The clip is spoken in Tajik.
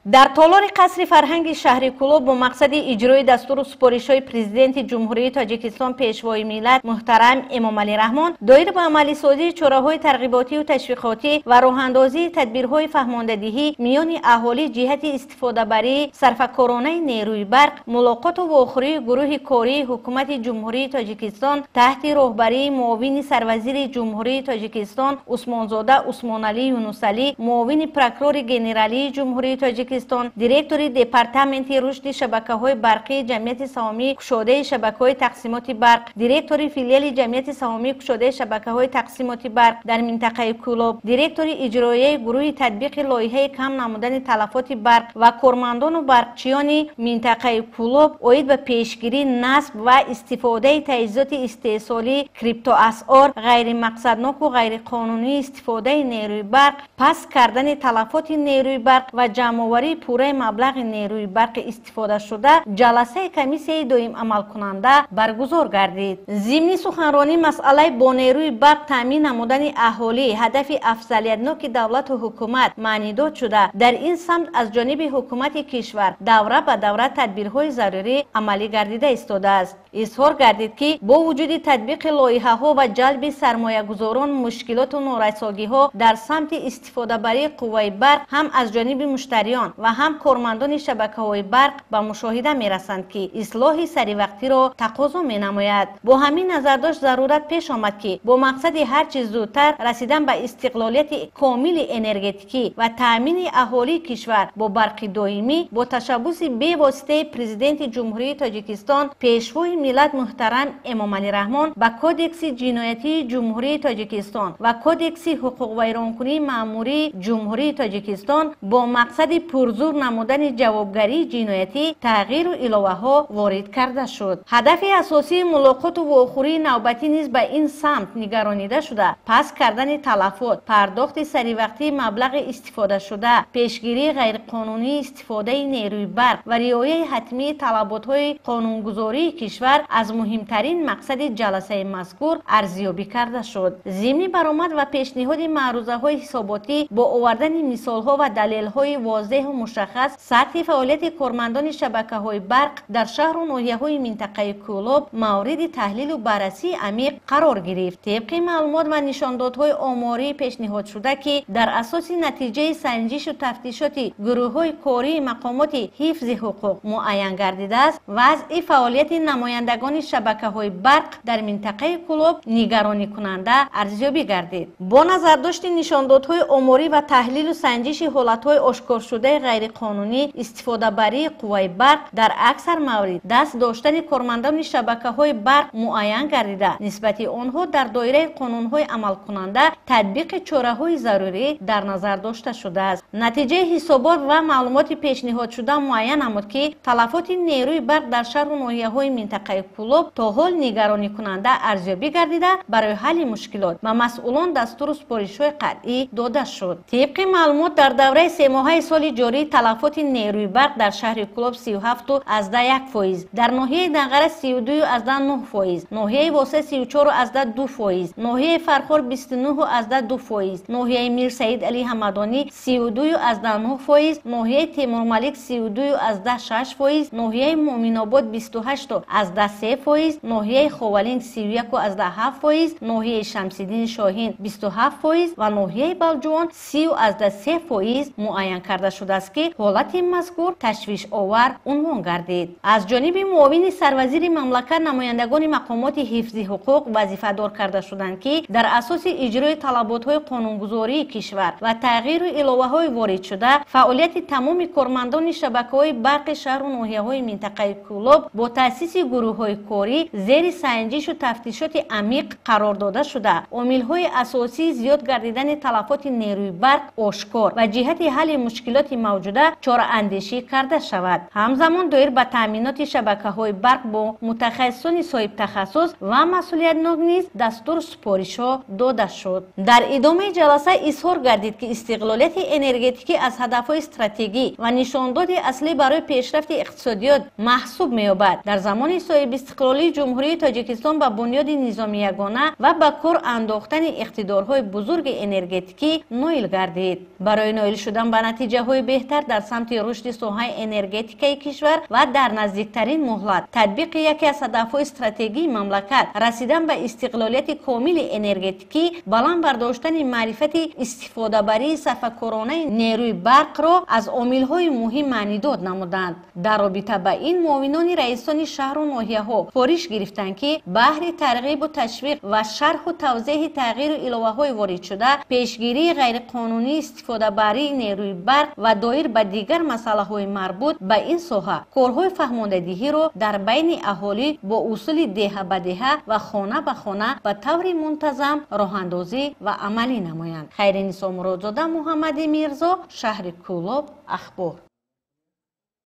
Дар толори қасри фарҳанги шаҳри Кӯлоб бо мақсади иҷрои дастуру супоришҳои Президенти Ҷумҳурии Тоҷикистон, Пешвои миллат муҳтарам Эмомалӣ Раҳмон доир ба амалисозии чораҳои тарғиботию ташвиқотӣ ва роҳандозии тадбирҳои фаҳмондадиҳӣ миёни аҳолӣ ҷиҳати истифодабарии сарфакоронаи нерӯи барқ, мулоқоту вохӯрии гурӯҳи кории Ҳукумати Ҷумҳурии Тоҷикистон таҳти роҳбарии муовини сарвазири Ҷумҳурии Тоҷикистон Усмонзода Усмоналӣ Юнусалӣ, муовини прокурори генералии Ҷумҳурии Тоҷикистон, директори Департаменти рушди шабакаҳои барқии Ҷамъияти саҳомии кушодаи шабакаҳои тақсимоти барқ, директори филиали Ҷамъияти саҳомии кушодаи шабакаҳои тақсимоти барқ дар минтақаи Кӯлоб, директори иҷроияи гурӯҳи татбиқи лоиҳаи кам намудани талафоти барқ ва кормандону барқчиёни минтақаи Кӯлоб оид ба пешгирӣ, насб ва истифодаи таҷҳизоти истеҳсолии криптоасъор, ғайримақсадноку ғайриқонунии истифодаи нерӯи барқ, паст кардани талафоти нерӯи барқ ва ҷамъоварии пурраи маблағи нерӯи барқи истифодашуда ҷаласаи комиссияи доимамалкунанда баргузор гардид. Зимни суханронӣ масъалаи бо нерӯи барқ таъмин намудани аҳолӣ ҳадафи афзалиятноки давлату ҳукумат маънидод шуда, дар ин самт аз ҷониби ҳукумати кишвар давра ба давра тадбирҳои зарурӣ амалӣ гардида истодааст. Изҳор гардид, ки бо вуҷуди татбиқи лоиҳаҳо ва ҷалби сармоягузорон, мушкилоту норасогиҳо дар самти истифодабарии қувваи барқ ҳам аз ҷониби муштариён ва ҳам кормандони шабакаҳои барқ ба мушоҳида мерасанд, ки ислоҳи саривақтиро тақозо менамояд. Бо ҳамин назардошт зарурат пеш омад, ки бо мақсади ҳарчи зудтар расидан ба истиқлолияти комили энергетикӣ ва таъмини аҳолии кишвар бо барқи доимӣ, бо ташаббуси бевоситаи Президенти Ҷумҳурии Тоҷикистон, Пешвои миллат муҳтарам Эмомалӣ Раҳмон ба Кодекси ҷиноятии Ҷумҳурии Тоҷикистон ва Кодекси ҳуқуқвайронкунии маъмурии Ҷумҳурии Тоҷикистон бо мақсади пурзур намудани ҷавобгарии ҷиноятӣ тағйиру иловаҳо ворид карда шуд. Ҳадафи асосии мулоқоту вохӯрии навбатӣ низ ба ин самт нигаронида шуда, паст кардани талафот, пардохти саривақтии маблағи истифодашуда, пешгирии ғайриқонунии истифодаи нерӯи барқ ва риояи ҳатмии талаботҳои қонунгузории кишвар аз муҳимтарин мақсади ҷаласаи мазкур арзёбӣ карда шуд. Зимни баромад ва пешниҳоди маърузаҳои ҳисоботӣ бо овардани мисолҳо ва далелҳои возеҳу мушаххас сатҳи фаъолияти кормандони шабакаҳои барқ дар шаҳру ноҳияҳои минтақаи Кӯлоб мавриди таҳлилу баррасии амиқ қарор гирифт. Тибқи маълумот ва нишондодҳои омории пешниҳодшуда, ки дар асоси натиҷаи санҷишу тафтишоти гурӯҳҳои кории мақомоти ҳифзи ҳуқуқ муайян гардидааст, вазъи фаъолияти намояндагони шабакаҳои барқ дар минтақаи Кӯлоб нигаронӣкунанда арзёбӣ гардид. Бо назардошти нишондодҳои оморӣ ва таҳлилу санҷиши ҳолатҳои ошкоршудаи ғайриқонунӣ истифодабарии қувваи барқ дар аксар маврид даст доштани кормандони шабакаҳои барқ муайян гардида, нисбати онҳо дар доираи қонунҳои амалкунанда татбиқи чораҳои зарурӣ дар назар дошта шудааст. Натиҷаи ҳисобот ва маълумоти пешниҳодшуда муайян намуд, ки талафоти нерӯи барқ дар шаҳру ноҳияҳои минтақаи Кӯлоб то ҳол нигаронӣкунанда арзёбӣ гардида, барои ҳалли мушкилот ба масъулон дастуру супоришҳои қатъӣ дода шуд. Тибқи маълумот, дар давраи семоҳаи соли ҷорӣ талафоти нерӯи барқ дар шаҳри Кӯлоб 37,1%, дар ноҳияи Данғара 32,9%, ноҳияи Восе 34,2%, ноҳияи Фархор 29,2%, ноҳияи Мир Саид Алӣ Ҳамадонӣ 32,9%, ноҳияи Темурмалик 32,6%, ноҳияи Муъминобод 28,3%, ноҳияи Ховалинг 31,7%, ноҳияи Шамсиддини Шоҳин 27% ва ноҳияи Балҷувон 30,3% муайян карда шудааст, ки ҳолати мазкур ташвишовар унвон гардид. Аз ҷониби муовини сарвазири мамлакат намояндагони мақомоти ҳифзи ҳуқуқ вазифадор карда шуданд, ки дар асоси иҷрои талаботҳои қонунгузории кишвар ва тағйиру иловаҳои воридшуда фаъолияти тамоми кормандони шабакаҳои барқи шаҳру ноҳияҳои минтақаи Кӯлоб бо таъсиси гурӯҳҳои корӣ зери санҷишу тафтишоти амиқ қарор дода шуда, омилҳои асосии зиёд гардидани талафоти нерӯи барқ ошкор ва ҷиҳати ҳалли мушкилоти мавҷуда чораандешӣ карда шавад. Ҳамзамон доир ба таъминоти шабакаҳои барқ бо мутахассисони соҳибтахассус ва масъулиятнок низ дастуру супоришҳо дода шуд. Дар идомаи ҷаласа изҳор гардид, ки истиқлолияти энергетикӣ аз ҳадафҳои стратегӣ ва нишондоди аслӣ барои пешрафти иқтисодиёт маҳсуб меёбад. Дар замони Соҳибистиқлолии Ҷумҳурии Тоҷикистон ба бунёди низоми ягона ва ба кор андохтани иқтидорҳои бузурги энергетикӣ ноил гардид. Барои ноил шудан ба натиҷаҳои беҳтар дар самти рушди соҳаи энергетикаи кишвар ва дар наздиктарин муҳлат татбиқи яке аз ҳадафҳои стратегии мамлакат, расидан ба истиқлолияти комили энергетикӣ, баланд бардоштани маърифати истифодабарии сарфакоронаи нерӯи барқро аз омилҳои муҳим маънидод намуданд. Дар робита ба ин муовинони раисони шаҳру ноҳияҳо фориш гирифтанд, ки баҳри тарғибу ташвиқ ва шарҳу тавзеҳи тағйиру иловаҳои воридшуда, пешгирии ғайриқонунии истифодабарии нерӯи барқ ва доир ба дигар масъалаҳои марбут ба ин соҳа корҳои фаҳмондадиҳиро дар байни аҳолӣ бо усули деҳа ба деҳа ва хона ба хона ба таври мунтазам роҳандозӣ ва амалӣ намоянд. Хайринисо Муродзода, Муҳаммади Мирзо, шаҳри Кӯлоб, Ахбор.